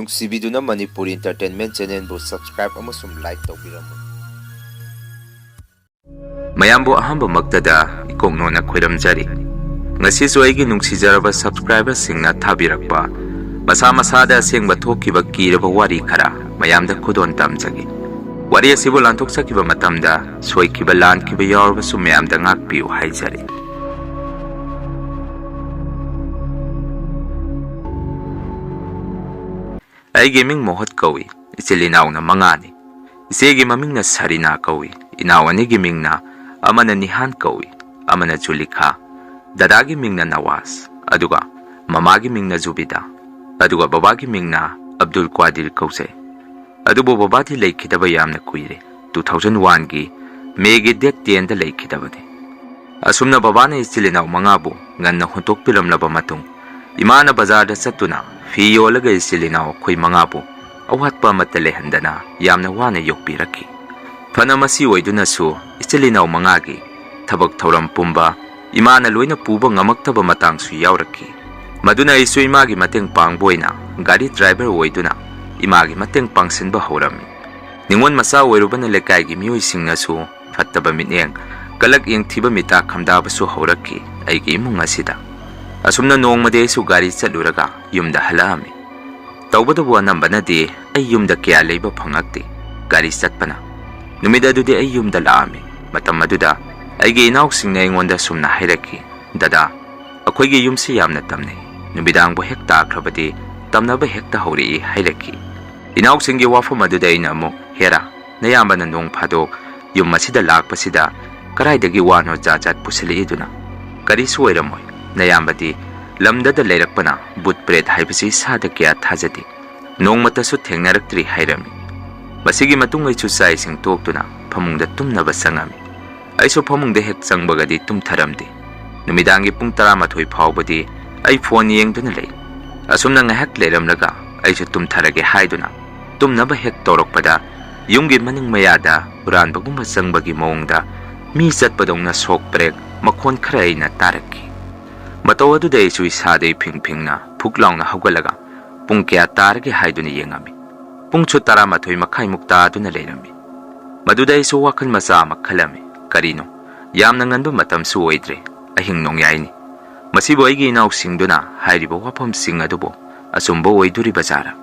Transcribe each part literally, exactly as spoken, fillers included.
ꯅꯨꯡꯁꯤꯕꯤꯗꯨꯅ Manipuri Entertainment Channelꯕꯨ subscribe ꯑꯃꯁꯨꯡ like ꯇꯧꯕꯤꯔꯝꯃꯨ꯫ ꯃꯌꯥꯝꯕꯨ ꯑꯍꯥꯟꯕꯃꯛꯇꯗ ꯏꯀꯣꯛꯅꯣꯅ ꯈꯣꯏꯔꯝꯖꯔꯤ꯫ ꯉꯁꯤꯁꯨ ꯑꯩꯒꯤ ꯅꯨꯡꯁꯤꯖꯔꯕ subscriberꯁꯤꯡꯅ ꯊꯥꯕꯤꯔꯛꯄ ꯃꯁꯥ ꯃꯁꯥꯗ ꯑꯁꯦꯡꯕ ꯊꯣꯛꯈꯤꯕ ꯀꯤꯔꯕ ꯋꯥꯔꯤ ꯈꯔ ꯃꯌꯥꯝꯗ ꯈꯨꯗꯣꯜ ꯇꯝꯖꯒꯦ꯫ ꯋꯥꯔꯤ ꯑꯁꯤꯕꯨ ꯂꯥꯟꯊꯣꯛꯆꯈꯤꯕ ꯃꯇꯝꯗ ꯁꯣꯏꯈꯤꯕ ꯂꯥꯟꯈꯤꯕ ꯌꯥꯎꯔꯕꯁꯨ ꯃꯌꯥꯝꯗ ꯉꯥꯛꯄꯤꯌꯨ ꯍꯥꯏꯖꯔꯤ꯫ ꯑꯩꯒꯤ ꯃꯤꯡ ꯃꯣꯍꯠ ꯀꯧꯏ꯫ ꯏꯆꯤꯜ ꯏꯅꯥꯎꯅ ꯃꯉꯥꯅꯤ꯫ ꯏꯆꯦꯒꯤ ꯃꯃꯤꯡꯅ ꯁꯔꯤꯅꯥ ꯀꯧꯏ꯫ ꯏꯅꯥꯎ ꯑꯅꯤꯒꯤ ꯃꯤꯡꯅ, ꯑꯃꯅ ꯅꯤꯍꯥꯟ ꯀꯧꯏ, ꯑꯃꯅ ꯖꯨꯂꯤꯈꯥ꯫ ꯗꯗꯥꯒꯤ ꯃꯤꯡꯅ ꯅꯋꯥꯖ, ꯑꯗꯨꯒ ꯃꯃꯥꯒꯤ ꯃꯤꯡꯅ ꯖꯨꯕꯤꯗꯥ, ꯑꯗꯨꯒ ꯕꯕꯥꯒꯤ ꯃꯤꯡꯅ ꯑꯕꯗꯨꯜ ꯀ꯭ꯋꯥꯗꯤꯔ ꯀꯧꯖꯩ꯫ ꯑꯗꯨꯕꯨ ꯕꯕꯥꯗꯤ ꯂꯩꯈꯤꯗꯕ ꯌꯥꯝꯅ ꯀꯨꯏꯔꯦ꯫ Two thousand oneꯒꯤ Mayꯒꯤ date tenꯗ ꯂꯩꯈꯤꯗꯕꯅꯤ꯫ ꯑꯁꯨꯝꯅ ꯕꯕꯥꯅ ꯏꯆꯤꯜ ꯏꯅꯥꯎ ꯃꯉꯥꯕꯨ ꯉꯟꯅ ꯍꯨꯟꯗꯣꯛꯄꯤꯔꯝꯂꯕ ꯃꯇꯨꯡ, ꯏꯃꯥꯅ ꯕꯖꯥꯔꯗ ꯆꯠꯇꯨꯅ ꯐꯤ ꯌꯣꯜꯂꯒ ꯏꯆꯤꯜ ꯏꯅꯥꯎ ꯑꯩꯈꯣꯏ ꯃꯉꯥꯕꯨ ꯑꯋꯥꯠꯄ ꯑꯃꯠꯇ ꯂꯩꯍꯟꯗꯅ ꯌꯥꯝꯅ ꯋꯥꯅ ꯌꯣꯛꯄꯤꯔꯛꯈꯤ꯫ ꯐꯅ ꯃꯁꯤ ꯑꯣꯏꯗꯨꯅꯁꯨ, ꯏꯆꯤꯜ ꯏꯅꯥꯎ ꯃꯉꯥꯒꯤ ꯊꯕꯛ ꯊꯧꯔꯝ ꯄꯨꯝꯕ ꯏꯃꯥꯅ ꯂꯣꯏꯅ ꯄꯨꯕ ꯉꯝꯃꯛꯇꯕ ꯃꯇꯥꯡꯁꯨ ꯌꯥꯎꯔꯛꯈꯤ꯫ ꯃꯗꯨꯅ ꯑꯩꯁꯨ ꯏꯃꯥꯒꯤ ꯃꯇꯦꯡ ꯄꯥꯡꯕ ꯑꯣꯏꯅ ꯒꯥꯔꯤ driver ꯑꯣꯏꯗꯨꯅ ꯏꯃꯥꯒꯤ ꯃꯇꯦꯡ ꯄꯥꯡꯁꯤꯟꯕ ꯍꯧꯔꯝꯃꯤ꯫ ꯅꯤꯉꯣꯜ ꯃꯆꯥ ꯑꯣꯏꯔꯨꯕꯅ ꯂꯩꯀꯥꯏꯒꯤ ꯃꯤꯑꯣꯏꯁꯤꯡꯅꯁꯨ ꯐꯠꯇꯕ ꯃꯤꯠꯌꯦꯡ, ꯀꯂꯛ ꯌꯦꯡꯊꯤꯕ ꯃꯤꯇꯥ ꯈꯝꯗꯥꯕꯁꯨ ꯍꯧꯔꯛꯈꯤ ꯑꯩꯒꯤ ꯏꯃꯨꯡ ꯑꯁꯤꯗ꯫ ꯑꯁꯨꯝꯅ ꯅꯣꯡꯃꯗꯤ ꯑꯩꯁꯨ ꯒꯥꯔꯤ ꯆꯠꯂꯨꯔꯒ ꯌꯨꯝꯗ ꯍꯜꯂꯛꯑꯝꯃꯤ꯫ ꯇꯧꯕꯇꯕꯨ ꯑꯅꯝꯕꯅꯗꯤ ꯑꯩ ꯌꯨꯝꯗ ꯀꯌꯥ ꯂꯩꯕ ꯐꯪꯉꯛꯇꯦ ꯒꯥꯔꯤ ꯆꯠꯄꯅ꯫ ꯅꯨꯃꯤꯠ ꯑꯗꯨꯗꯤ ꯑꯩ ꯌꯨꯝꯗ ꯂꯥꯛꯑꯝꯃꯤ꯫ ꯃꯇꯝ ꯑꯗꯨꯗ ꯑꯩꯒꯤ ꯏꯅꯥꯎꯁꯤꯡꯅ ꯑꯩꯉꯣꯟꯗ ꯁꯨꯝꯅ ꯍꯥꯏꯔꯛꯈꯤ, "ꯗꯗꯥ, ꯑꯩꯈꯣꯏꯒꯤ ꯌꯨꯝꯁꯤ ꯌꯥꯝꯅ ꯇꯝꯅꯩ꯫ ꯅꯨꯃꯤꯗꯥꯡꯕꯨ ꯍꯦꯛ ꯇꯥꯈ꯭ꯔꯕꯗꯤ ꯇꯝꯅꯕ ꯍꯦꯛꯇ ꯍꯧꯔꯛꯏ" ꯍꯥꯏꯔꯛꯈꯤ꯫ ꯏꯅꯥꯎꯁꯤꯡꯒꯤ ꯋꯥꯐꯝ ꯑꯗꯨꯗ ꯑꯩꯅ ꯑꯃꯨꯛ, "ꯍꯦꯔꯥ, ꯅꯌꯥꯝꯕꯅ ꯅꯣꯡ ꯐꯥꯗꯣꯛ ꯌꯨꯝ ꯑꯁꯤꯗ ꯂꯥꯛꯄꯁꯤꯗ ꯀꯗꯥꯏꯗꯒꯤ ꯋꯥꯅꯣ ꯖꯥꯠ ꯖꯥꯠ ꯄꯨꯁꯤꯜꯂꯛꯏꯗꯨꯅ? ꯀꯔꯤꯁꯨ ꯑꯣꯏꯔꯝꯃꯣꯏ꯫ ꯅꯌꯥꯝꯕꯗꯤ ꯂꯝꯗꯗ ꯂꯩꯔꯛꯄꯅ ꯚꯨꯠ ꯄ꯭ꯔꯦꯠ ꯍꯥꯏꯕꯁꯤ ꯏꯁꯥꯗ ꯀꯌꯥ ꯊꯥꯖꯗꯦ꯫ ꯅꯣꯡꯃꯇꯁꯨ ꯊꯦꯡꯅꯔꯛꯇ꯭ꯔꯤ" ꯍꯥꯏꯔꯝꯃꯤ꯫ ꯃꯁꯤꯒꯤ ꯃꯇꯨꯡ ꯑꯩꯁꯨ ꯆꯥꯛ ꯏꯁꯤꯡ ꯇꯣꯛꯇꯨꯅ ꯐꯃꯨꯡꯗ ꯇꯨꯝꯅꯕ ꯆꯪꯉꯝꯃꯤ꯫ ꯑꯩꯁꯨ ꯐꯃꯨꯡꯗ ꯍꯦꯛ ꯆꯪꯕꯒꯗꯤ ꯇꯨꯝꯊꯔꯝꯗꯦ꯫ ꯅꯨꯃꯤꯗꯥꯡꯒꯤ ꯄꯨꯡ ꯇꯔꯥꯃꯥꯊꯣꯏ ꯐꯥꯎꯕꯗꯤ ꯑꯩ phone ꯌꯦꯡꯗꯨꯅ ꯂꯩ꯫ ꯑꯁꯨꯝꯅ ꯉꯥꯏꯍꯥꯛ ꯂꯩꯔꯝꯂꯒ ꯑꯩꯁꯨ ꯇꯨꯝꯊꯔꯒꯦ ꯍꯥꯏꯗꯨꯅ ꯇꯨꯝꯅꯕ ꯍꯦꯛ ꯇꯧꯔꯛꯄꯗ, ꯌꯨꯝꯒꯤ ꯃꯅꯤꯡ ꯃꯌꯥꯗ ꯍꯨꯔꯥꯟꯕꯒꯨꯝꯕ ꯆꯪꯕꯒꯤ ꯃꯑꯣꯡꯗ ꯃꯤ ꯆꯠꯄꯗꯧꯅ ꯁꯣꯛ ꯄ꯭ꯔꯦꯛ ꯃꯈꯣꯟ ꯈꯔ ꯑꯩꯅ ꯇꯥꯔꯛꯈꯤ꯫ ꯃꯇꯧ ꯑꯗꯨꯗ ꯑꯩꯁꯨ ꯏꯁꯥꯗ ꯏꯐꯤꯡ ꯐꯤꯡꯅ ꯐꯨꯛ ꯂꯥꯎꯅ ꯍꯧꯒꯠꯂꯒ ꯄꯨꯡ ꯀꯌꯥ ꯇꯥꯔꯒꯦ ꯍꯥꯏꯗꯨꯅ ꯌꯦꯡꯉꯝꯃꯤ꯫ ꯄꯨꯡꯁꯨ ꯇꯔꯥꯃꯥꯊꯣꯏ ꯃꯈꯥꯏꯃꯨꯛ ꯇꯥꯗꯨꯅ ꯂꯩꯔꯝꯃꯤ꯫ ꯃꯗꯨꯗ ꯑꯩꯁꯨ ꯋꯥꯈꯜ ꯃꯆꯥ ꯑꯃ ꯈꯜꯂꯝꯃꯤ꯫ ꯀꯔꯤꯅꯣ? ꯌꯥꯝꯅ ꯉꯟꯕ ꯃꯇꯝꯁꯨ ꯑꯣꯏꯗ꯭ꯔꯦ꯫ ꯑꯍꯤꯡ ꯅꯣꯡꯌꯥꯏꯅꯤ꯫ ꯃꯁꯤꯕꯨ ꯑꯩꯒꯤ ꯏꯅꯥꯎꯁꯤꯡꯗꯨꯅ ꯍꯥꯏꯔꯤꯕ ꯋꯥꯐꯝꯁꯤꯡ ꯑꯗꯨꯕꯨ ꯑꯆꯨꯝꯕ ꯑꯣꯏꯗꯣꯔꯤꯕ ꯖꯥꯔꯥ?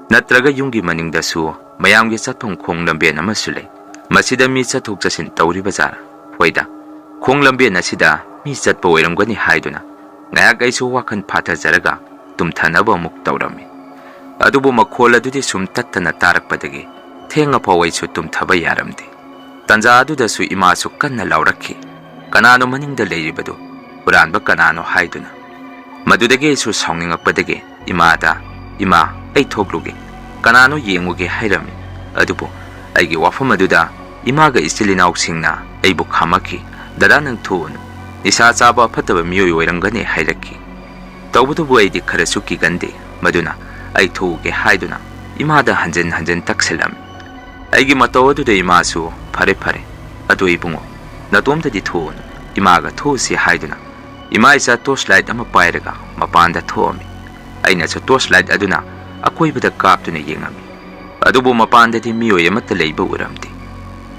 ꯅꯠꯇ꯭ꯔꯒ ꯌꯨꯝꯒꯤ ꯃꯅꯤꯡꯗꯁꯨ ꯃꯌꯥꯝꯒꯤ ꯆꯠꯐꯝ ꯈꯣꯡ ꯂꯝꯕꯦꯟ ꯑꯃꯁꯨ ꯂꯩ꯫ ꯃꯁꯤꯗ ꯃꯤ ꯆꯠꯊꯣꯛ ꯆꯠꯁꯤꯟ ꯇꯧꯔꯤꯕ ꯖꯥꯔꯥ? ꯍꯣꯏꯗ, ꯈꯣꯡ ꯂꯝꯕꯦꯟ ꯑꯁꯤꯗ ꯃꯤ ꯆꯠꯄ ꯑꯣꯏꯔꯝꯒꯅꯤ ꯍꯥꯏꯗꯨꯅ ꯉꯥꯏꯍꯥꯛ ꯑꯩꯁꯨ ꯋꯥꯈꯜ ꯐꯥꯊꯖꯔꯒ ꯇꯨꯝꯊꯅꯕ ꯑꯃꯨꯛ ꯇꯧꯔꯝꯃꯤ꯫ ꯑꯗꯨꯕꯨ ꯃꯈꯣꯜ ꯑꯗꯨꯗꯤ ꯁꯨꯝ ꯇꯠꯇꯅ ꯇꯥꯔꯛꯄꯗꯒꯤ ꯊꯦꯡꯉꯐꯥꯎ ꯑꯩꯁꯨ ꯇꯨꯝꯊꯕ ꯌꯥꯔꯝꯗꯦ꯫ ꯇꯟꯖꯥ ꯑꯗꯨꯗꯁꯨ ꯏꯃꯥꯁꯨ ꯀꯟꯅ ꯂꯥꯎꯔꯛꯈꯤ, "ꯀꯅꯥꯅꯣ ꯃꯅꯤꯡꯗ ꯂꯩꯔꯤꯕꯗꯨ? ꯍꯨꯔꯥꯟꯕ ꯀꯅꯥꯅꯣ?" ꯍꯥꯏꯗꯨꯅ꯫ ꯃꯗꯨꯗꯒꯤ ꯑꯩꯁꯨ ꯁꯥꯎꯅꯤꯡꯉꯛꯄꯗꯒꯤ ꯏꯃꯥꯗ, "ꯏꯃꯥ, ꯑꯩ ꯊꯣꯛꯂꯨꯒꯦ, ꯀꯅꯥꯅꯣ ꯌꯦꯡꯉꯨꯒꯦ" ꯍꯥꯏꯔꯝꯃꯤ꯫ ꯑꯗꯨꯕꯨ ꯑꯩꯒꯤ ꯋꯥꯐꯝ ꯑꯗꯨꯗ ꯏꯃꯥꯒ ꯏꯆꯤꯜ ꯏꯅꯥꯎꯁꯤꯡꯅ ꯑꯩꯕꯨ ꯈꯥꯝꯃꯛꯈꯤ꯫ "ꯗꯗꯥ, ꯅꯪ ꯊꯣꯛꯎꯅꯨ, ꯅꯤꯁꯥ ꯆꯥꯕ ꯑꯐꯠꯇꯕ ꯃꯤꯑꯣꯏ ꯑꯣꯏꯔꯝꯒꯅꯤ" ꯍꯥꯏꯔꯛꯈꯤ꯫ ꯇꯧꯕꯇꯕꯨ ꯑꯩꯗꯤ ꯈꯔꯁꯨ ꯀꯤꯒꯟꯗꯦ, ꯃꯗꯨꯅ ꯑꯩ ꯊꯣꯛꯎꯒꯦ ꯍꯥꯏꯗꯨꯅ ꯏꯃꯥꯗ ꯍꯟꯖꯤꯟ ꯍꯟꯖꯤꯟ ꯇꯛꯁꯤꯜꯂꯝꯃꯤ꯫ ꯑꯩꯒꯤ ꯃꯇꯧ ꯑꯗꯨꯗ ꯏꯃꯥꯁꯨ, "ꯐꯔꯦ ꯐꯔꯦ, ꯑꯗꯨ ꯏꯕꯨꯡꯉꯣ, ꯅꯇꯣꯝꯗꯗꯤ ꯊꯣꯛꯎꯅꯨ, ꯏꯃꯥꯒ ꯊꯣꯛꯎꯁꯤ" ꯍꯥꯏꯗꯨꯅ ꯏꯃꯥ ꯏꯆꯥ ꯇꯣꯔꯆ ꯂꯥꯏꯠ ꯑꯃ ꯄꯥꯏꯔꯒ ꯃꯄꯥꯟꯗ ꯊꯣꯛꯑꯝꯃꯤ꯫ ꯑꯩꯅꯁꯨ ꯇꯣꯔꯆ ꯂꯥꯏꯠ ꯑꯗꯨꯅ ꯑꯀꯣꯏꯕꯗ ꯀꯥꯞꯇꯨꯅ ꯌꯦꯡꯉꯝꯃꯤ꯫ ꯑꯗꯨꯕꯨ ꯃꯄꯥꯟꯗꯗꯤ ꯃꯤꯑꯣꯏ ꯑꯃꯠꯇ ꯂꯩꯕ ꯎꯔꯝꯗꯦ꯫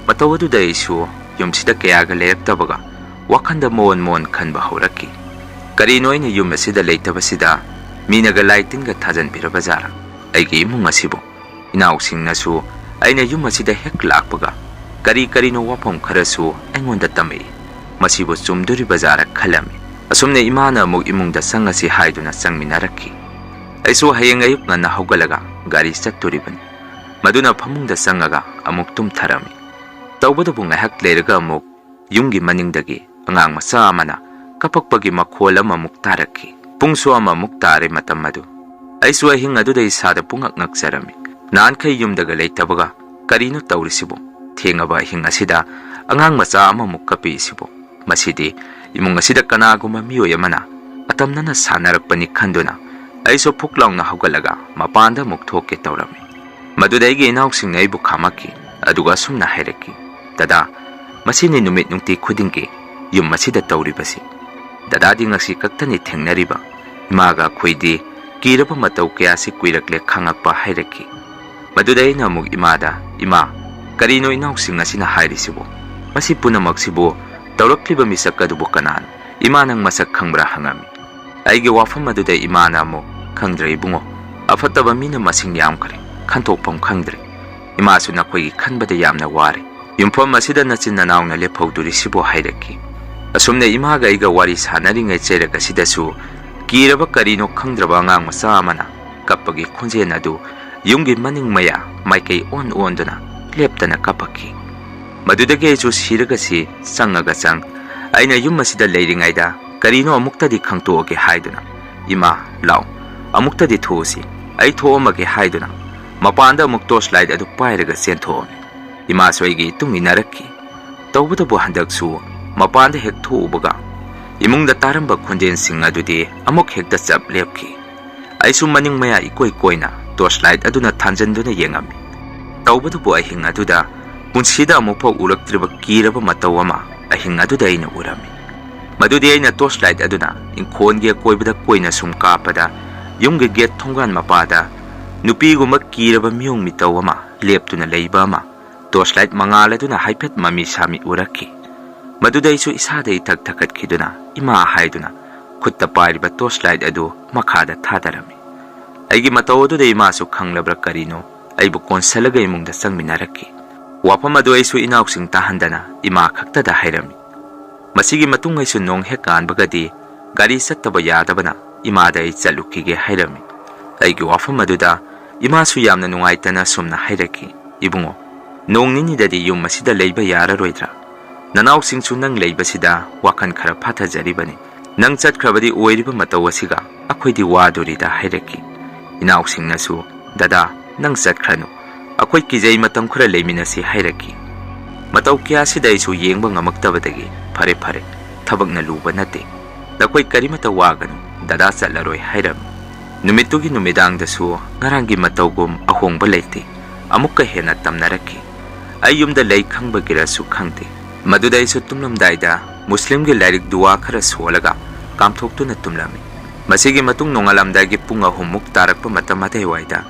ꯃꯇꯧ ꯑꯗꯨꯗ ꯑꯩꯁꯨ ꯌꯨꯝꯁꯤꯗ ꯀꯌꯥꯒ ꯂꯩꯔꯛꯇꯕꯒ ꯋꯥꯈꯜꯗ ꯃꯣꯟ ꯃꯣꯟ ꯈꯟꯕ ꯍꯧꯔꯛꯈꯤ꯫ ꯀꯔꯤꯅꯣ ꯑꯩꯅ ꯌꯨꯝ ꯑꯁꯤꯗ ꯂꯩꯇꯕꯁꯤꯗ ꯃꯤꯅꯒ ꯂꯥꯏ ꯇꯤꯟꯒ ꯊꯥꯖꯟꯕꯤꯔꯕ ꯖꯥꯔꯥ? ꯑꯩꯒꯤ ꯏꯃꯨꯡ ꯑꯁꯤꯕꯨ ꯏꯅꯥꯎꯁꯤꯡꯅꯁꯨ ꯑꯩꯅ ꯌꯨꯝ ꯑꯁꯤꯗ ꯍꯦꯛ ꯂꯥꯛꯄꯒ ꯀꯔꯤ ꯀꯔꯤꯅꯣ ꯋꯥꯐꯝ ꯈꯔꯁꯨ ꯑꯩꯉꯣꯟꯗ ꯇꯝꯃꯛꯏ꯫ ꯃꯁꯤꯕꯨ ꯆꯨꯝꯗꯣꯔꯤꯕ ꯖꯥꯔꯥ ꯈꯜꯂꯝꯃꯤ꯫ ꯑꯁꯨꯝꯅ ꯏꯃꯥꯅ ꯑꯃꯨꯛ ꯏꯃꯨꯡꯗ ꯆꯪꯉꯁꯤ ꯍꯥꯏꯗꯨꯅ ꯆꯪꯃꯤꯟꯅꯔꯛꯈꯤ꯫ ꯑꯩꯁꯨ ꯍꯌꯦꯡ ꯑꯌꯨꯛ ꯉꯟꯅ ꯍꯧꯒꯠꯂꯒ ꯒꯥꯔꯤ ꯆꯠꯇꯣꯔꯤꯕꯅꯤ꯫ ꯃꯗꯨꯅ ꯐꯃꯨꯡꯗ ꯆꯪꯉꯒ ꯑꯃꯨꯛ ꯇꯨꯝꯊꯔꯝꯃꯤ꯫ ꯇꯧꯕꯇꯕꯨ ꯉꯥꯏꯍꯥꯛ ꯂꯩꯔꯒ ꯑꯃꯨꯛ ꯌꯨꯝꯒꯤ ꯃꯅꯤꯡꯗꯒꯤ ꯑꯉꯥꯡ ꯃꯆꯥ ꯑꯃꯅ ꯀꯞꯄꯛꯄꯒꯤ ꯃꯈꯣꯜ ꯑꯃꯃꯨꯛ ꯇꯥꯔꯛꯈꯤ꯫ ꯄꯨꯡꯁꯨ ꯑꯃꯃꯨꯛ ꯇꯥꯔꯦ ꯃꯇꯝ ꯑꯗꯨ꯫ ꯑꯩꯁꯨ ꯑꯍꯤꯡ ꯑꯗꯨꯗ ꯏꯁꯥꯗ ꯄꯨꯡꯉꯛ ꯉꯛꯆꯔꯝꯃꯤ꯫ ꯅꯍꯥꯟꯈꯩ ꯌꯨꯝꯗꯒ ꯂꯩꯇꯕꯒ ꯀꯔꯤꯅꯣ ꯇꯧꯔꯤꯁꯤꯕꯨ? ꯊꯦꯡꯉꯕ ꯑꯍꯤꯡ ꯑꯁꯤꯗ ꯑꯉꯥꯡ ꯃꯆꯥ ꯑꯃꯃꯨꯛ ꯀꯞꯄꯤꯁꯤꯕꯨ? ꯃꯁꯤꯗꯤ ꯏꯃꯨꯡ ꯑꯁꯤꯗ ꯀꯅꯥꯒꯨꯝꯕ ꯃꯤꯑꯣꯏ ꯑꯃꯅ ꯑꯇꯝꯅꯅ ꯁꯥꯟꯅꯔꯛꯄꯅꯤ ꯈꯟꯗꯨꯅ ꯑꯩꯁꯨ ꯐꯨꯛ ꯂꯥꯎꯅ ꯍꯧꯒꯠꯂꯒ ꯃꯄꯥꯟꯗ ꯑꯃꯨꯛ ꯊꯣꯛꯀꯦ ꯇꯧꯔꯝꯃꯤ꯫ ꯃꯗꯨꯗ ꯑꯩꯒꯤ ꯏꯅꯥꯎꯁꯤꯡꯅ ꯑꯩꯕꯨ ꯈꯥꯝꯃꯛꯈꯤ, ꯑꯗꯨꯒ ꯑꯁꯨꯝꯅ ꯍꯥꯏꯔꯛꯈꯤ, "ꯗꯗꯥ, ꯃꯁꯤꯅꯤ ꯅꯨꯃꯤꯠ ꯅꯨꯡꯇꯤ ꯈꯨꯗꯤꯡꯒꯤ ꯌꯨꯝ ꯑꯁꯤꯗ ꯇꯧꯔꯤꯕꯁꯤ꯫ ꯗꯗꯥꯗꯤ ꯉꯁꯤ ꯈꯛꯇꯅꯤ ꯊꯦꯡꯅꯔꯤꯕ꯫ ꯏꯃꯥꯒ ꯑꯩꯈꯣꯏꯗꯤ ꯀꯤꯔꯕ ꯃꯇꯧ ꯀꯌꯥꯁꯤ ꯀꯨꯏꯔꯛꯂꯦ ꯈꯪꯉꯛꯄ ꯍꯥꯏꯔꯛꯈꯤ꯫ ꯃꯗꯨꯗ ꯑꯩꯅ ꯑꯃꯨꯛ ꯏꯃꯥꯗ, "ꯏꯃꯥ, ꯀꯔꯤꯅꯣ ꯏꯅꯥꯎꯁꯤꯡ ꯑꯁꯤꯅ ꯍꯥꯏꯔꯤꯁꯤꯕꯨ? ꯃꯁꯤ ꯄꯨꯝꯅꯃꯛꯁꯤꯕꯨ ꯇꯧꯔꯛꯂꯤꯕ ꯃꯤꯁꯛ ꯑꯗꯨꯕꯨ ꯀꯅꯥꯅꯣ? ꯏꯃꯥ, ꯅꯪ ꯃꯁꯛ ꯈꯪꯕ꯭ꯔꯥ?" ꯍꯪꯉꯝꯃꯤ꯫ ꯑꯩꯒꯤ ꯋꯥꯐꯝ ꯑꯗꯨꯗ ꯏꯃꯥꯅ ꯑꯃꯨꯛ, "ꯈꯪꯗ꯭ꯔꯦ ꯏꯕꯨꯡꯉꯣ, ꯑꯐꯠꯇꯕ ꯃꯤꯅ ꯃꯁꯤꯡ ꯌꯥꯝꯈ꯭ꯔꯦ, ꯈꯟꯊꯣꯛꯐꯝ ꯈꯪꯗ꯭ꯔꯦ꯫ ꯏꯃꯥꯁꯨ ꯅꯈꯣꯏꯒꯤ ꯈꯟꯕꯗ ꯌꯥꯝꯅ ꯋꯥꯔꯦ꯫ ꯌꯨꯝꯐꯝ ꯑꯁꯤꯗ ꯅꯆꯤꯟ ꯅꯅꯥꯎꯅ ꯂꯦꯞꯍꯧꯗꯣꯔꯤꯁꯤꯕꯨ?" ꯍꯥꯏꯔꯛꯈꯤ꯫ ꯑꯁꯨꯝꯅ ꯏꯃꯥꯒ ꯑꯩꯒ ꯋꯥꯔꯤ ꯁꯥꯟꯅꯔꯤꯉꯩ ꯆꯩꯔꯛ ꯑꯁꯤꯗꯁꯨ ꯀꯤꯔꯕ ꯀꯔꯤꯅꯣ ꯈꯪꯗ꯭ꯔꯕ ꯑꯉꯥꯡ ꯃꯆꯥ ꯑꯃꯅ ꯀꯞꯄꯒꯤ ꯈꯣꯟꯖꯦꯜ ꯑꯗꯨ ꯌꯨꯝꯒꯤ ꯃꯅꯤꯡ ꯃꯌꯥ ꯃꯥꯏꯀꯩ ꯑꯣꯟ ꯑꯣꯟꯗꯨꯅ ꯂꯦꯞꯇꯅ ꯀꯞꯄꯛꯈꯤ꯫ ꯃꯗꯨꯗꯒꯤ ꯑꯩꯁꯨ ꯁꯤꯔꯒꯁꯤ ꯆꯪꯉꯒ ꯆꯪ, ꯑꯩꯅ ꯌꯨꯝ ꯑꯁꯤꯗ ꯂꯩꯔꯤꯉꯩꯗ ꯀꯔꯤꯅꯣ ꯑꯃꯨꯛꯇꯗꯤ ꯈꯪꯇꯣꯛꯑꯒꯦ ꯍꯥꯏꯗꯨꯅ, "ꯏꯃꯥ, ꯂꯥꯎ, ꯑꯃꯨꯛꯇꯗꯤ ꯊꯣꯛꯎꯁꯤ, ꯑꯩ ꯊꯣꯛꯑꯝꯃꯒꯦ" ꯍꯥꯏꯗꯨꯅ ꯃꯄꯥꯟꯗ ꯑꯃꯨꯛ torch light ꯑꯗꯨ ꯄꯥꯏꯔꯒ ꯆꯦꯟꯊꯣꯛꯑꯝꯃꯤ꯫ ꯏꯃꯥꯁꯨ ꯑꯩꯒꯤ ꯏꯇꯨꯡ ꯏꯟꯅꯔꯛꯈꯤ꯫ ꯇꯧꯕꯇꯕꯨ ꯍꯟꯗꯛꯁꯨ ꯃꯄꯥꯟꯗ ꯍꯦꯛ ꯊꯣꯛꯎꯕꯒ ꯏꯃꯨꯡꯗ ꯇꯥꯔꯝꯕ ꯈꯣꯟꯖꯦꯜꯁꯤꯡ ꯑꯗꯨꯗꯤ ꯑꯃꯨꯛ ꯍꯦꯛꯇ ꯆꯞ ꯂꯦꯞꯈꯤ꯫ ꯑꯩꯁꯨ ꯃꯅꯤꯡ ꯃꯌꯥ ꯏꯀꯣꯏ ꯀꯣꯏꯅ torch light ꯑꯗꯨꯅ ꯊꯥꯟꯖꯟꯗꯨꯅ ꯌꯦꯡꯉꯝꯃꯤ꯫ ꯇꯧꯕꯇꯕꯨ ꯑꯍꯤꯡ ꯑꯗꯨꯗ ꯄꯨꯟꯁꯤꯗ ꯑꯃꯨꯛꯐꯥꯎ ꯎꯔꯛꯇ꯭ꯔꯤꯕ ꯀꯤꯔꯕ ꯃꯇꯧ ꯑꯃ ꯑꯍꯤꯡ ꯑꯗꯨꯗ ꯑꯩꯅ ꯎꯔꯝꯃꯤ꯫ ꯃꯗꯨꯗꯤ ꯑꯩꯅ torch light ꯑꯗꯨꯅ ꯏꯪꯈꯣꯜꯒꯤ ꯑꯀꯣꯏꯕꯗ ꯀꯣꯏꯅ ꯁꯨꯝ ꯀꯥꯞꯄꯗ, ꯌꯨꯝꯒꯤ gate ꯊꯣꯡꯒꯥꯟ ꯃꯄꯥꯗ ꯅꯨꯄꯤꯒꯨꯝꯕ ꯀꯤꯔꯕ ꯃꯤꯑꯣꯡ ꯃꯤꯇꯧ ꯑꯃ ꯂꯦꯞꯇꯨꯅ ꯂꯩꯕ ꯑꯃ torch light ꯃꯉꯥꯜ ꯑꯗꯨꯅ ꯍꯥꯏꯐꯦꯠ ꯃꯃꯤ ꯁꯥꯃꯤ ꯎꯔꯛꯈꯤ꯫ ꯃꯗꯨꯗ ꯑꯩꯁꯨ ꯏꯁꯥꯗ ꯏꯊꯛ ꯊꯛꯀꯠꯈꯤꯗꯨꯅ "ꯏꯃꯥ" ꯍꯥꯏꯗꯨꯅ ꯈꯨꯠꯇ ꯄꯥꯏꯔꯤꯕ torch light ꯑꯗꯨ ꯃꯈꯥꯗ ꯊꯥꯗꯔꯝꯃꯤ꯫ ꯑꯩꯒꯤ ꯃꯇꯧ ꯑꯗꯨꯗ ꯏꯃꯥꯁꯨ ꯈꯪꯂꯕ꯭ꯔꯥ ꯀꯔꯤꯅꯣ, ꯑꯩꯕꯨ ꯀꯣꯟꯁꯤꯜꯂꯒ ꯏꯃꯨꯡꯗ ꯆꯪꯃꯤꯟꯅꯔꯛꯈꯤ꯫ ꯋꯥꯐꯝ ꯑꯗꯨ ꯑꯩꯁꯨ ꯏꯅꯥꯎꯁꯤꯡ ꯇꯥꯍꯟꯗꯅ ꯏꯃꯥ ꯈꯛꯇꯗ ꯍꯥꯏꯔꯝꯃꯤ꯫ ꯃꯁꯤꯒꯤ ꯃꯇꯨꯡ ꯑꯩꯁꯨ ꯅꯣꯡ ꯍꯦꯛ ꯀꯥꯟꯕꯒꯗꯤ ꯒꯥꯔꯤ ꯆꯠꯇꯕ ꯌꯥꯗꯕꯅ ꯏꯃꯥꯗ ꯑꯩ ꯆꯠꯂꯨꯈꯤꯒꯦ ꯍꯥꯏꯔꯝꯃꯤ꯫ ꯑꯩꯒꯤ ꯋꯥꯐꯝ ꯑꯗꯨꯗ ꯏꯃꯥꯁꯨ ꯌꯥꯝꯅ ꯅꯨꯡꯉꯥꯏꯇꯅ ꯁꯨꯝꯅ ꯍꯥꯏꯔꯛꯈꯤ, "ꯏꯕꯨꯡꯉꯣ, ꯅꯣꯡ ꯅꯤꯅꯤꯗꯗꯤ ꯌꯨꯝ ꯑꯁꯤꯗ ꯂꯩꯕ ꯌꯥꯔꯔꯣꯏꯗ꯭ꯔꯥ? ꯅꯅꯥꯎꯁꯤꯡꯁꯨ ꯅꯪ ꯂꯩꯕꯁꯤꯗ ꯋꯥꯈꯜ ꯈꯔ ꯐꯥꯊꯖꯔꯤꯕꯅꯤ꯫ ꯅꯪ ꯆꯠꯈ꯭ꯔꯕꯗꯤ ꯑꯣꯏꯔꯤꯕ ꯃꯇꯧ ꯑꯁꯤꯒ ꯑꯩꯈꯣꯏꯗꯤ ꯋꯥꯗꯣꯔꯤꯗ" ꯍꯥꯏꯔꯛꯈꯤ꯫ ꯏꯅꯥꯎꯁꯤꯡꯅꯁꯨ, "ꯗꯗꯥ, ꯅꯪ ꯆꯠꯈ꯭ꯔꯅꯨ, ꯑꯩꯈꯣꯏ ꯀꯤꯖꯩ, ꯃꯇꯝ ꯈꯔ ꯂꯩꯃꯤꯟꯅꯁꯤ" ꯍꯥꯏꯔꯛꯈꯤ꯫ ꯃꯇꯧ ꯀꯌꯥꯁꯤꯗ ꯑꯩꯁꯨ ꯌꯦꯡꯕ ꯉꯝꯃꯛꯇꯕꯗꯒꯤ, "ꯐꯔꯦ ꯐꯔꯦ, ꯊꯕꯛꯅ ꯂꯨꯕ ꯅꯠꯇꯦ, ꯅꯈꯣꯏ ꯀꯔꯤꯃꯇ ꯋꯥꯒꯅꯨ, ꯗꯗꯥ ꯆꯠꯂꯔꯣꯏ" ꯍꯥꯏꯔꯝꯃꯤ꯫ ꯅꯨꯃꯤꯠꯇꯨꯒꯤ ꯅꯨꯃꯤꯗꯥꯡꯗꯁꯨ ꯉꯔꯥꯡꯒꯤ ꯃꯇꯧꯒꯨꯝ ꯑꯍꯣꯡꯕ ꯂꯩꯇꯦ, ꯑꯃꯨꯛꯀ ꯍꯦꯟꯅ ꯇꯝꯅꯔꯛꯈꯤ꯫ ꯑꯩ ꯌꯨꯝꯗ ꯂꯩ ꯈꯪꯕꯒꯤꯔꯁꯨ ꯈꯪꯗꯦ, ꯃꯗꯨꯗ ꯑꯩꯁꯨ ꯇꯨꯝꯂꯝꯗꯥꯏꯗ ꯃꯨꯁꯂꯤꯝꯒꯤ ꯂꯥꯏꯔꯤꯛ ꯗꯨꯋꯥ ꯈꯔ ꯁꯣꯜꯂꯒ ꯀꯥꯝꯊꯣꯛꯇꯨꯅ ꯇꯨꯝꯂꯝꯃꯤ꯫ ꯃꯁꯤꯒꯤ ꯃꯇꯨꯡ ꯅꯣꯡꯉꯥꯜꯂꯝꯗꯥꯏꯒꯤ ꯄꯨꯡ ꯑꯍꯨꯝ ꯃꯨꯛ ꯇꯥꯔꯛꯄ ꯃꯇꯝ ꯑꯗꯨꯋꯥꯏꯗ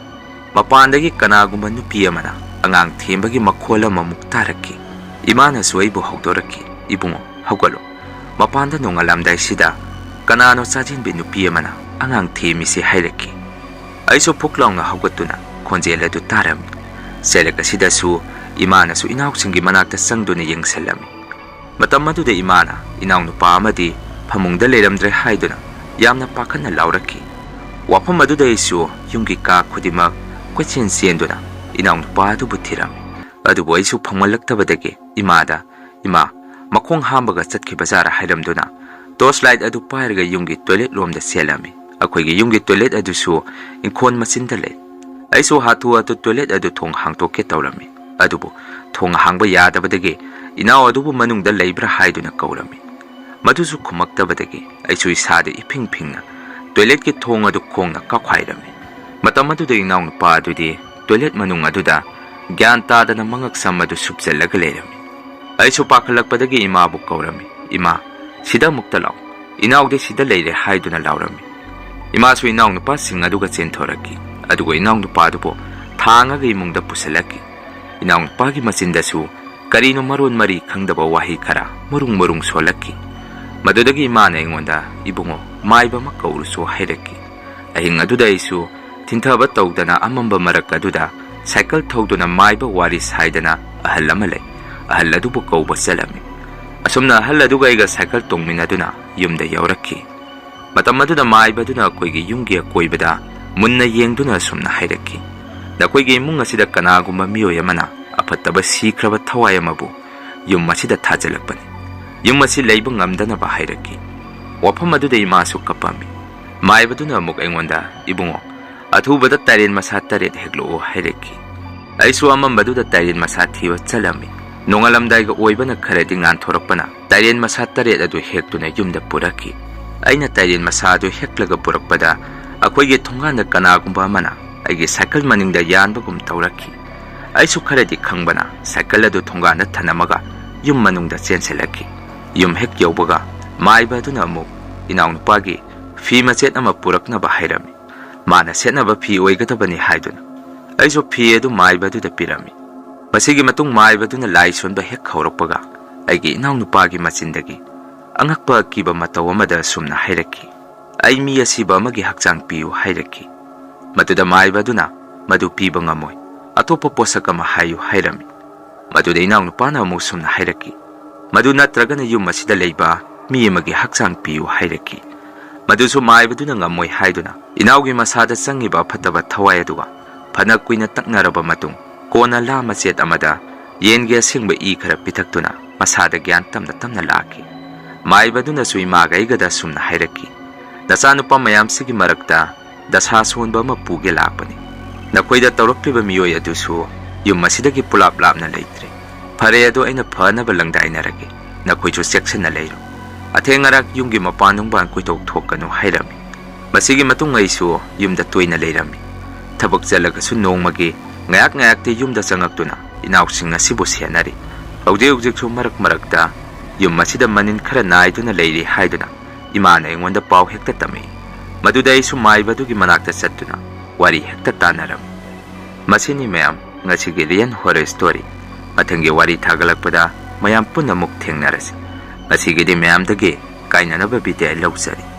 ꯃꯄꯥꯟꯗꯒꯤ ꯀꯅꯥꯒꯨꯝꯕ ꯅꯨꯄꯤ ꯑꯃꯅ ꯑꯉꯥꯡ ꯊꯦꯝꯕꯒꯤ ꯃꯈꯣꯜ ꯑꯃꯃꯨꯛ ꯇꯥꯔꯛꯈꯤ꯫ ꯏꯃꯥꯅꯁꯨ ꯑꯩꯕꯨ ꯍꯧꯗꯣꯔꯛꯈꯤ, "ꯏꯕꯨꯡꯉꯣ, ꯍꯧꯒꯠꯂꯣ꯫ ꯃꯄꯥꯟꯗ ꯅꯣꯡꯉꯥꯜꯂꯝꯗꯥꯏꯁꯤꯗ ꯀꯅꯥꯅꯣ ꯆꯥꯖꯤꯟꯕꯤ ꯅꯨꯄꯤ ꯑꯃꯅ ꯑꯉꯥꯡ ꯊꯦꯝꯃꯤꯁꯤ?" ꯍꯥꯏꯔꯛꯈꯤ꯫ ꯑꯩꯁꯨ ꯐꯨꯛ ꯂꯥꯎꯅ ꯍꯧꯒꯠꯇꯨꯅ ꯈꯣꯟꯖꯦꯜ ꯑꯗꯨ ꯇꯥꯔꯝꯃꯤ꯫ ꯁꯦꯂꯦꯛ ꯑꯁꯤꯗꯁꯨ ꯏꯃꯥꯅꯁꯨ ꯏꯅꯥꯎꯁꯤꯡꯒꯤ ꯃꯅꯥꯛꯇ ꯆꯪꯗꯨꯅ ꯌꯦꯡꯁꯤꯜꯂꯝꯃꯤ꯫ ꯃꯇꯝ ꯑꯗꯨꯗ ꯏꯃꯥꯅ ꯏꯅꯥꯎꯅꯨꯄꯥ ꯑꯃꯗꯤ ꯐꯃꯨꯡꯗ ꯂꯩꯔꯝꯗ꯭ꯔꯦ ꯍꯥꯏꯗꯨꯅ ꯌꯥꯝꯅ ꯄꯥꯈꯠꯅ ꯂꯥꯎꯔꯛꯈꯤ꯫ ꯋꯥꯐꯝ ꯑꯗꯨꯗ ꯑꯩꯁꯨ ꯌꯨꯝꯒꯤ ꯀꯥ ꯈꯨꯗꯤꯡꯃꯛ ꯀꯣꯏꯆꯦꯟ ꯆꯦꯟꯗꯨꯅ ꯏꯅꯥꯎꯅꯨꯄꯥ ꯑꯗꯨꯕꯨ ꯊꯤꯔꯝꯃꯤ꯫ ꯑꯗꯨꯕꯨ ꯑꯩꯁꯨ ꯐꯪꯃꯜꯂꯛꯇꯕꯗꯒꯤ ꯏꯃꯥꯗ, "ꯏꯃꯥ, ꯃꯈꯣꯡ ꯍꯥꯝꯕꯒ ꯆꯠꯈꯤꯕꯖꯥꯔ?" ꯍꯥꯏꯔꯝꯗꯨꯅ ꯇꯣꯔꯆ ꯂꯥꯏꯠ ꯑꯗꯨ ꯄꯥꯏꯔꯒ ꯌꯨꯝꯒꯤ ꯇꯣꯏꯂꯦꯠ ꯂꯣꯝꯗ ꯆꯦꯜꯂꯝꯃꯤ꯫ ꯑꯩꯈꯣꯏꯒꯤ ꯌꯨꯝꯒꯤ ꯇꯣꯏꯂꯦꯠ ꯑꯗꯨꯁꯨ ꯏꯪꯈꯣꯜ ꯃꯆꯤꯟꯗ ꯂꯩ꯫ ꯑꯩꯁꯨ ꯍꯥꯊꯨ ꯍꯥꯊꯨ ꯇꯣꯏꯂꯦꯠ ꯑꯗꯨ ꯊꯣꯡ ꯍꯥꯡꯗꯣꯛꯀꯦ ꯇꯧꯔꯝꯃꯤ꯫ ꯑꯗꯨꯕꯨ ꯊꯣꯡ ꯍꯥꯡꯕ ꯌꯥꯗꯕꯗꯒꯤ ꯏꯅꯥꯎ ꯑꯗꯨꯕꯨ ꯃꯅꯨꯡꯗ ꯂꯩꯕ꯭ꯔꯥ ꯍꯥꯏꯗꯨꯅ ꯀꯧꯔꯝꯃꯤ꯫ ꯃꯗꯨꯁꯨ ꯈꯨꯝꯃꯛꯇꯕꯗꯒꯤ ꯑꯩꯁꯨ ꯏꯁꯥꯗ ꯏꯐꯤꯡ ꯐꯤꯡꯅ ꯇꯣꯏꯂꯦꯠꯀꯤ ꯊꯣꯡ ꯑꯗꯨ ꯈꯣꯡꯅ ꯀꯥꯎꯈꯥꯏꯔꯝꯃꯤ꯫ ꯃꯇꯝ ꯑꯗꯨꯗ ꯏꯅꯥꯎꯅꯨꯄꯥ ꯑꯗꯨꯗꯤ ꯇꯣꯏꯂꯦꯠ ꯃꯅꯨꯡ ꯑꯗꯨꯗ ꯒ꯭ꯌꯥꯟ ꯇꯥꯗꯅ ꯃꯉꯛꯁꯝ ꯑꯗꯨ ꯁꯨꯞꯆꯜꯂꯒ ꯂꯩꯔꯝꯃꯤ꯫ ꯑꯩꯁꯨ ꯄꯥꯈꯠꯂꯛꯄꯗꯒꯤ ꯏꯃꯥꯕꯨ ꯀꯧꯔꯝꯃꯤ, "ꯏꯃꯥ, ꯁꯤꯗ ꯑꯃꯨꯛꯇ ꯂꯥꯛꯎ꯫ ꯏꯅꯥꯎꯗꯤ ꯁꯤꯗ ꯂꯩꯔꯦ" ꯍꯥꯏꯗꯨꯅ ꯂꯥꯎꯔꯝꯃꯤ꯫ ꯏꯃꯥꯁꯨ ꯏꯅꯥꯎꯅꯨꯄꯥꯁꯤꯡ ꯑꯗꯨꯒ ꯆꯦꯟꯊꯣꯔꯛꯈꯤ꯫ ꯑꯗꯨꯒ ꯏꯅꯥꯎꯅꯨꯄꯥ ꯑꯗꯨꯕꯨ ꯊꯥꯡꯉꯒ ꯏꯃꯨꯡꯗ ꯄꯨꯁꯤꯜꯂꯛꯈꯤ꯫ ꯏꯅꯥꯎꯅꯨꯄꯥꯒꯤ ꯃꯆꯤꯟꯗꯁꯨ ꯀꯔꯤꯅꯣ ꯃꯔꯣꯟ ꯃꯔꯤ ꯈꯪꯗꯕ ꯋꯥꯍꯩ ꯈꯔ ꯃꯔꯨꯡ ꯃꯔꯨꯡ ꯁꯣꯜꯂꯛꯈꯤ꯫ ꯃꯗꯨꯗꯒꯤ ꯏꯃꯥꯅ ꯑꯩꯉꯣꯟꯗ, "ꯏꯕꯨꯡꯉꯣ, ꯃꯥꯏꯕ ꯑꯃ ꯀꯧꯔꯨꯆꯣ" ꯍꯥꯏꯔꯛꯈꯤ꯫ ꯑꯍꯤꯡ ꯑꯗꯨꯗ ꯑꯩꯁꯨ ꯊꯤꯟꯊꯕ ꯇꯧꯗꯅ ꯑꯃꯝꯕ ꯃꯔꯛ ꯑꯗꯨꯗ ꯁꯥꯏꯀꯜ ꯊꯧꯗꯨꯅ ꯃꯥꯏꯕ ꯋꯥꯔꯤ ꯁꯥꯏꯗꯅ ꯑꯍꯜ ꯑꯃ ꯂꯩ, ꯑꯍꯜ ꯑꯗꯨꯕꯨ ꯀꯧꯕ ꯆꯠꯂꯝꯃꯤ꯫ ꯑꯁꯨꯝꯅ ꯑꯍꯜ ꯑꯗꯨꯒ ꯑꯩꯒ ꯁꯥꯏꯀꯜ ꯇꯣꯡꯃꯤꯟꯅꯗꯨꯅ ꯌꯨꯝꯗ ꯌꯧꯔꯛꯈꯤ꯫ ꯃꯇꯝ ꯑꯗꯨꯗ ꯃꯥꯏꯕ ꯑꯗꯨꯅ ꯑꯩꯈꯣꯏꯒꯤ ꯌꯨꯝꯒꯤ ꯑꯀꯣꯏꯕꯗ ꯃꯨꯟꯅ ꯌꯦꯡꯗꯨꯅ ꯑꯁꯨꯝꯅ ꯍꯥꯏꯔꯛꯈꯤ, "ꯅꯈꯣꯏꯒꯤ ꯏꯃꯨꯡ ꯑꯁꯤꯗ ꯀꯅꯥꯒꯨꯝꯕ ꯃꯤꯑꯣꯏ ꯑꯃꯅ ꯑꯐꯠꯇꯕ ꯁꯤꯈ꯭ꯔꯕ ꯊꯋꯥꯏ ꯑꯃꯕꯨ ꯌꯨꯝ ꯑꯁꯤꯗ ꯊꯥꯖꯤꯜꯂꯛꯄꯅꯤ꯫ ꯌꯨꯝ ꯑꯁꯤ ꯂꯩꯕ ꯉꯝꯗꯅꯕ" ꯍꯥꯏꯔꯛꯈꯤ꯫ ꯋꯥꯐꯝ ꯑꯗꯨꯗ ꯏꯃꯥꯁꯨ ꯀꯞꯄꯝꯃꯤ꯫ ꯃꯥꯏꯕꯗꯨꯅ ꯑꯃꯨꯛ ꯑꯩꯉꯣꯟꯗ, "ꯏꯕꯨꯡꯉꯣ, ꯑꯊꯨꯕꯗ ꯇꯥꯏꯔꯦꯟ ꯃꯁꯥ ꯇꯔꯦꯠ ꯍꯦꯛꯂꯛꯑꯣ" ꯍꯥꯏꯔꯛꯈꯤ꯫ ꯑꯩꯁꯨ ꯑꯃꯝꯕꯗꯨꯗ ꯇꯥꯏꯔꯦꯟ ꯃꯁꯥ ꯊꯤꯕ ꯆꯠꯂꯝꯃꯤ꯫ ꯅꯣꯡꯉꯥꯜꯂꯝꯗꯥꯏꯒ ꯑꯣꯏꯕꯅ ꯈꯔꯗꯤ ꯉꯥꯟꯊꯣꯔꯛꯄꯅ ꯇꯥꯏꯔꯦꯟ ꯃꯁꯥ ꯇꯔꯦꯠ ꯑꯗꯨ ꯍꯦꯛꯇꯨꯅ ꯌꯨꯝꯗ ꯄꯨꯔꯛꯈꯤ꯫ ꯑꯩꯅ ꯇꯥꯏꯔꯦꯟ ꯃꯁꯥ ꯑꯗꯨ ꯍꯦꯛꯂꯒ ꯄꯨꯔꯛꯄꯗ ꯑꯩꯈꯣꯏꯒꯤ ꯊꯣꯡꯒꯥꯟꯗ ꯀꯅꯥꯒꯨꯝꯕ ꯑꯃꯅ ꯑꯩꯒꯤ ꯁꯥꯏꯀꯜ ꯃꯅꯤꯡꯗ ꯌꯥꯟꯕꯒꯨꯝ ꯇꯧꯔꯛꯈꯤ꯫ ꯑꯩꯁꯨ ꯈꯔꯗꯤ ꯈꯪꯕꯅ ꯁꯥꯏꯀꯜ ꯑꯗꯨ ꯊꯣꯡꯒꯥꯟꯗ ꯊꯅꯝꯃꯒ ꯌꯨꯝ ꯃꯅꯨꯡꯗ ꯆꯦꯟꯁꯤꯜꯂꯛꯈꯤ꯫ ꯌꯨꯝ ꯍꯦꯛ ꯌꯧꯕꯒ ꯃꯥꯏꯕ ꯑꯗꯨꯅ ꯑꯃꯨꯛ ꯏꯅꯥꯎꯅꯨꯄꯥꯒꯤ ꯐꯤ ꯃꯆꯦꯠ ꯑꯃ ꯄꯨꯔꯛꯅꯕ ꯍꯥꯏꯔꯝꯃꯤ꯫ ꯃꯥꯅ ꯁꯦꯠꯅꯕ ꯐꯤ ꯑꯣꯏꯒꯗꯕꯅꯤ ꯍꯥꯏꯗꯨꯅ ꯑꯩꯁꯨ ꯐꯤ ꯑꯗꯨ ꯃꯥꯏꯕ ꯑꯗꯨꯗ ꯄꯤꯔꯝꯃꯤ꯫ ꯃꯁꯤꯒꯤ ꯃꯇꯨꯡ ꯃꯥꯏꯕ ꯑꯗꯨꯅ ꯂꯥꯏ ꯁꯣꯟꯕ ꯍꯦꯛ ꯍꯧꯔꯛꯄꯒ ꯑꯩꯒꯤ ꯏꯅꯥꯎꯅꯨꯄꯥꯒꯤ ꯃꯆꯤꯟꯗꯒꯤ ꯑꯉꯛꯄ ꯑꯀꯤꯕ ꯃꯇꯧ ꯑꯃꯗ ꯑꯁꯨꯝꯅ ꯍꯥꯏꯔꯛꯈꯤ, "ꯑꯩ ꯃꯤ ꯑꯁꯤꯕ ꯑꯃꯒꯤ ꯍꯛꯆꯥꯡ ꯄꯤꯌꯨ" ꯍꯥꯏꯔꯛꯈꯤ꯫ ꯃꯗꯨꯗ ꯃꯥꯏꯕ ꯑꯗꯨꯅ, "ꯃꯗꯨ ꯄꯤꯕ ꯉꯝꯃꯣꯏ, ꯑꯇꯣꯞꯄ ꯄꯣꯠꯁꯛ ꯑꯃ ꯍꯥꯏꯌꯨ" ꯍꯥꯏꯔꯝꯃꯤ꯫ ꯃꯗꯨꯗ ꯏꯅꯥꯎꯅꯨꯄꯥꯅ ꯑꯃꯨꯛ ꯁꯨꯝꯅ ꯍꯥꯏꯔꯛꯈꯤ, "ꯃꯗꯨ ꯅꯠꯇ꯭ꯔꯒꯅ ꯌꯨꯝ ꯑꯁꯤꯗ ꯂꯩꯕ ꯃꯤ ꯑꯃꯒꯤ ꯍꯛꯆꯥꯡ ꯄꯤꯌꯨ" ꯍꯥꯏꯔꯛꯈꯤ꯫ ꯃꯗꯨꯁꯨ ꯃꯥꯏꯕꯗꯨꯅ ꯉꯝꯃꯣꯏ ꯍꯥꯏꯗꯨꯅ ꯏꯅꯥꯎꯒꯤ ꯃꯁꯥꯗ ꯆꯪꯉꯤꯕ ꯑꯐꯠꯇꯕ ꯊꯋꯥꯏ ꯑꯗꯨꯒ ꯐꯅ ꯀꯨꯏꯅ ꯇꯛꯅꯔꯕ ꯃꯇꯨꯡ ꯀꯣꯟꯅ ꯂꯥ ꯃꯆꯦꯠ ꯑꯃꯗ ꯌꯦꯟꯒꯤ ꯑꯁꯦꯡꯕ ꯏ ꯈꯔ ꯄꯤꯊꯛꯇꯨꯅ ꯃꯁꯥꯗ ꯒ꯭ꯌꯥꯟ ꯇꯞꯅ ꯇꯞꯅ ꯂꯥꯛꯈꯤ꯫ ꯃꯥꯏꯕꯗꯨꯅꯁꯨ ꯏꯃꯥꯒ ꯑꯩꯒꯗ ꯁꯨꯝꯅ ꯍꯥꯏꯔꯛꯈꯤ, "ꯅꯆꯥꯅꯨꯄꯥ ꯃꯌꯥꯝꯁꯤꯒꯤ ꯃꯔꯛꯇ ꯗꯁꯥ ꯁꯣꯟꯕ ꯑꯃ ꯄꯨꯒꯦ ꯂꯥꯛꯄꯅꯤ꯫ ꯅꯈꯣꯏꯗ ꯇꯧꯔꯛꯂꯤꯕ ꯃꯤꯑꯣꯏ ꯑꯗꯨꯁꯨ ꯌꯨꯝ ꯑꯁꯤꯗꯒꯤ ꯄꯨꯂꯥꯞ ꯂꯥꯞꯅ ꯂꯩꯇ꯭ꯔꯦ꯫ ꯐꯔꯦ ꯑꯗꯣ, ꯑꯩꯅ ꯐꯅꯕ ꯂꯪꯗꯥꯏꯅꯔꯒꯦ꯫ ꯅꯈꯣꯏꯁꯨ ꯆꯦꯛꯁꯤꯟꯅ ꯂꯩꯔꯣ꯫ ꯑꯊꯦꯡ ꯑꯔꯥꯛ ꯌꯨꯝꯒꯤ ꯃꯄꯥꯟ ꯅꯨꯡꯕꯥꯟ ꯀꯣꯏꯊꯣꯛ ꯊꯣꯛꯀꯅꯨ" ꯍꯥꯏꯔꯝꯃꯤ꯫ ꯃꯁꯤꯒꯤ ꯃꯇꯨꯡ ꯑꯩꯁꯨ ꯌꯨꯝꯗ ꯇꯣꯏꯅ ꯂꯩꯔꯝꯃꯤ꯫ ꯊꯕꯛ ꯆꯠꯂꯒꯁꯨ ꯅꯣꯡꯃꯒꯤ ꯉꯥꯏꯍꯥꯛ ꯉꯥꯏꯍꯥꯛꯇꯤ ꯌꯨꯝꯗ ꯆꯪꯉꯛꯇꯨꯅ ꯏꯅꯥꯎꯁꯤꯡ ꯑꯁꯤꯕꯨ ꯁꯦꯟꯅꯔꯤ꯫ ꯍꯧꯖꯤꯛ ꯍꯧꯖꯤꯛꯁꯨ ꯃꯔꯛ ꯃꯔꯛꯇ ꯌꯨꯝ ꯑꯁꯤꯗ ꯃꯅꯤꯟ ꯈꯔ ꯅꯥꯏꯗꯨꯅ ꯂꯩꯔꯤ ꯍꯥꯏꯗꯨꯅ ꯏꯃꯥꯅ ꯑꯩꯉꯣꯟꯗ ꯄꯥꯎ ꯍꯦꯛꯇ ꯇꯝꯃꯛꯏ꯫ ꯃꯗꯨꯗ ꯑꯩꯁꯨ ꯃꯥꯏꯕꯗꯨꯒꯤ ꯃꯅꯥꯛꯇ ꯆꯠꯇꯨꯅ ꯋꯥꯔꯤ ꯍꯦꯛꯇ ꯇꯥꯟꯅꯔꯝꯃꯤ꯫ ꯃꯁꯤꯅꯤ ꯃꯌꯥꯝ, ꯉꯁꯤꯒꯤ Real Horror Story꯫ ꯃꯊꯪꯒꯤ ꯋꯥꯔꯤ ꯊꯥꯒꯠꯂꯛꯄꯗ ꯃꯌꯥꯝ ꯄꯨꯟꯅ ꯑꯃꯨꯛ ꯊꯦꯡꯅꯔꯁꯤ꯫ ꯉꯁꯤꯒꯤꯗꯤ ꯃꯌꯥꯝꯗꯒꯤ ꯀꯥꯏꯅꯅꯕ ꯕꯤꯗꯥꯏ ꯂꯧꯖꯔꯤ꯫